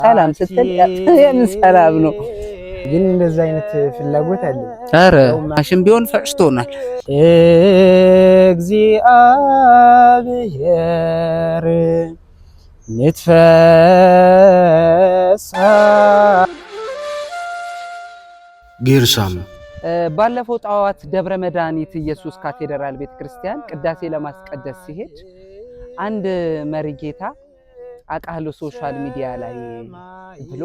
ሰላም ስትል የምን ሰላም ነው? ግን እንደዛ አይነት ፍላጎት አለ። ኧረ ማሽን ቢሆን ፈጭቶናል። እግዚአብሔር ንትፈሳ ጌርሳም ባለፈው ጠዋት ደብረ መድኃኒት ኢየሱስ ካቴድራል ቤተክርስቲያን ቅዳሴ ለማስቀደስ ሲሄድ አንድ መሪጌታ አውቃለሁ social media ላይ ብሎ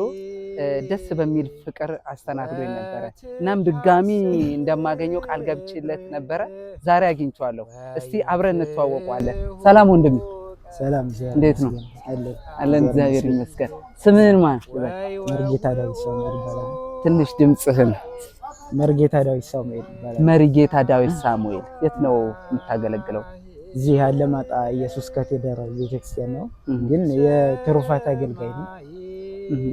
ደስ በሚል ፍቅር አስተናግዶኝ ነበረ። እናም ድጋሚ እንደማገኘው ቃል ገብቼለት ነበረ። ዛሬ አግኝቼዋለሁ። እስቲ አብረን እንተዋወቀዋለን። ሰላም ወንድሜ። ሰላም። እንዴት ነው? አለን፣ እግዚአብሔር ይመስገን። ስምህን ማን? መርጌታ ዳዊት ሳሙኤል ይባላል። ትንሽ ድምፅህን። መርጌታ ዳዊት ሳሙኤል ይባላል። መሪጌታ ዳዊት ሳሙኤል፣ የት ነው የምታገለግለው? እዚህ አለማጣ ኢየሱስ ካቴድራል ቤተክርስቲያን ነው። ግን የትሩፋት አገልጋይ ነው።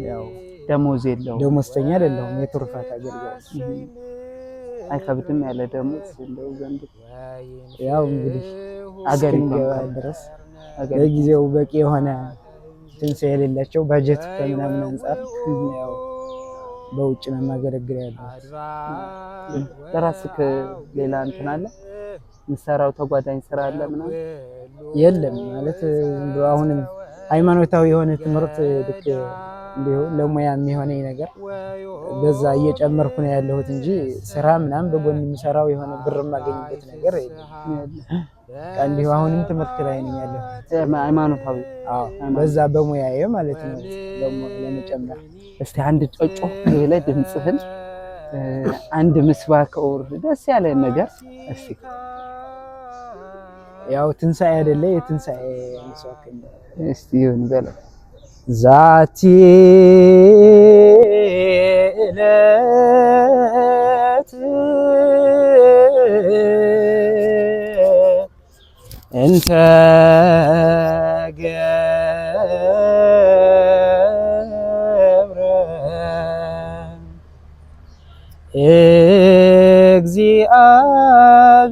ያው ደሞዝ የለውም። ደሞዝተኛ አይደለሁም፣ የትሩፋት አገልጋይ። አይከብድም ያለ ደሞዝ እንደው ዘንድሮ? ያው እንግዲህ አገሪቷ እስክንገባ ድረስ ለጊዜው በቂ የሆነ ትንሣኤ የሌላቸው ባጀት ከምናምን አንጻር ያው በውጭ ነው የማገለግል ያለሁት። ለራስህ ሌላ እንትን አለ፣ የምትሰራው ተጓዳኝ ስራ አለ ምናምን? የለም፣ ማለት አሁንም ሃይማኖታዊ የሆነ ትምህርት ልክ እንዲሁ ለሙያ የሚሆነኝ ነገር በዛ እየጨመርኩ ነው ያለሁት እንጂ ስራ ምናምን በጎን የምሰራው የሆነ ብር የማገኝበት ነገር የለም። በቃ እንዲሁ አሁንም ትምህርት ላይ ነኝ ያለሁት። ሃይማኖታዊ። አዎ፣ በዛ በሙያዬ ማለት ነው ደግሞ ለመጨመር። እስቲ አንድ ጮጮ ብለህ ድምፅህን አንድ ምስባክ or ደስ ያለ ነገር እስቲ። ያው ትንሣኤ አይደለ፣ የትንሣኤ ምስባክ። እስቲ ይሁን በለው። ዛቲ ዕለት እንተ ገብረ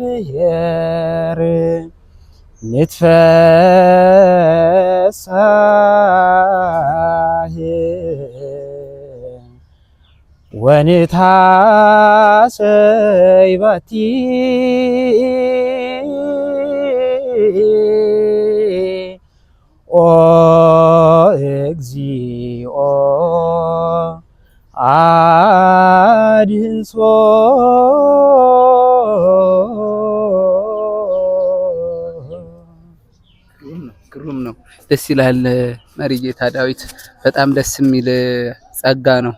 እግዚአብሔር ንትፈሳህ ወንታሰይ ባቲ ኦ እግዚኦ አድህንሶ። ግሩም ነው። ደስ ይላል። መሪጌታ ዳዊት፣ በጣም ደስ የሚል ጸጋ ነው።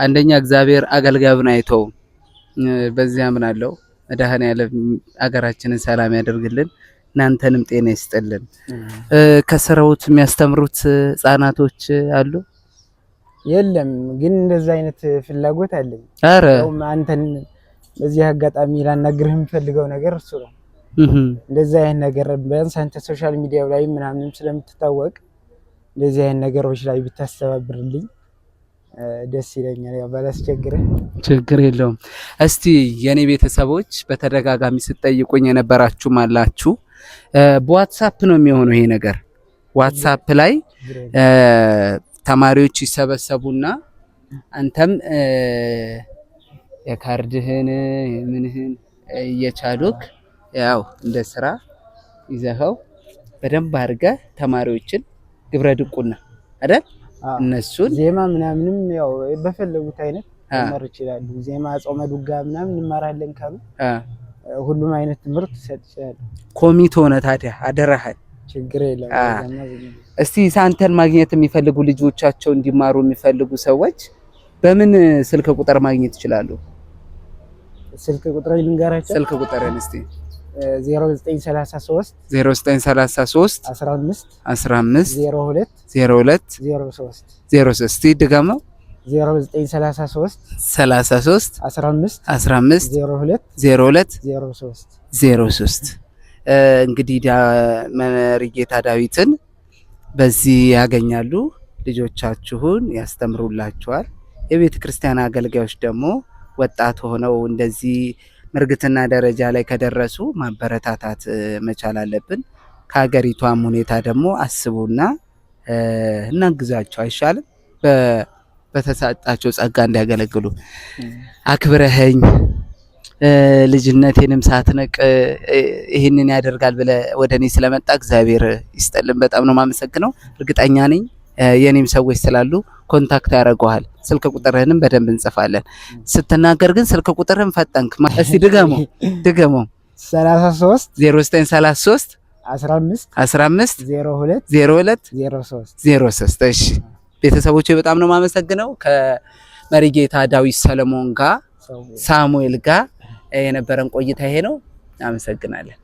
አንደኛ እግዚአብሔር አገልጋዩን አይተውም። በዚህ አምናለሁ። መድኃኔዓለም አገራችንን ሰላም ያደርግልን፣ እናንተንም ጤና ይስጥልን። ከስራዎት የሚያስተምሩት ህጻናቶች አሉ? የለም፣ ግን እንደዛ አይነት ፍላጎት አለኝ። ኧረ ያውም አንተን በዚህ አጋጣሚ ላናግርህ የምፈልገው ነገር እሱ ነው። እንደዚህ አይነት ነገር ቢያንስ አንተ social media ው ላይ ምናምንም ስለምትታወቅ እንደዚህ አይነት ነገሮች ላይ ብታስተባብርልኝ ደስ ይለኛል። ያው ባላስቸግርህ። ችግር የለውም። እስቲ የኔ ቤተሰቦች፣ በተደጋጋሚ ስትጠይቁኝ የነበራችሁም አላችሁ። በዋትሳፕ ነው የሚሆነው ይሄ ነገር። ዋትሳፕ ላይ ተማሪዎች ይሰበሰቡና አንተም የካርድህን የምንህን እየቻሉክ ያው እንደ ስራ ይዘኸው በደንብ አድርገህ ተማሪዎችን ግብረ ድቁና አይደል እነሱን ዜማ ምናምንም ያው በፈለጉት አይነት መማር ይችላሉ። ዜማ፣ ጾመ ዱጋ ምናምን እንማራለን ካሉ ሁሉም አይነት ትምህርት ይሰጥ ይችላሉ። Commit ሆነ ታዲያ አደራህን። ችግር የለም። እስቲ አንተን ማግኘት የሚፈልጉ፣ ልጆቻቸው እንዲማሩ የሚፈልጉ ሰዎች በምን ስልክ ቁጥር ማግኘት ይችላሉ? ስልክ ቁጥር ልንገራቸው። ስልክ ቁጥርን እስቲ። 0933 0933 15 15 02 02 03። 03። እስቲ ድገመው። 0933 33 15 15 02 02 03። 03። እንግዲህ መሪጌታ ዳዊትን በዚህ ያገኛሉ። ልጆቻችሁን ያስተምሩላችኋል። የቤተ ክርስቲያን አገልጋዮች ደግሞ ወጣት ሆነው እንደዚህ ምርግትና ደረጃ ላይ ከደረሱ ማበረታታት መቻል አለብን። ከሀገሪቷም ሁኔታ ደግሞ አስቡና እናግዛቸው አይሻልም? በተሰጣቸው ጸጋ እንዲያገለግሉ። አክብረኸኝ ልጅነቴንም ሳትነቅ ይህንን ያደርጋል ብለህ ወደ እኔ ስለመጣ እግዚአብሔር ይስጥልን። በጣም ነው የማመሰግነው። እርግጠኛ ነኝ የኔም ሰዎች ስላሉ contact ያደርገዋል። ስልክ ቁጥርህንም በደንብ እንጽፋለን። ስትናገር ግን ስልክ ቁጥርህን ፈጠንክ። እስቲ ድገመው ድገመው። 33 0933 15 15 02 02 03። 03። እሺ ቤተሰቦቼ፣ በጣም ነው የማመሰግነው። ከመሪጌታ ዳዊት ሰለሞን ጋር፣ ሳሙኤል ጋር የነበረን ቆይታ ይሄ ነው። አመሰግናለን።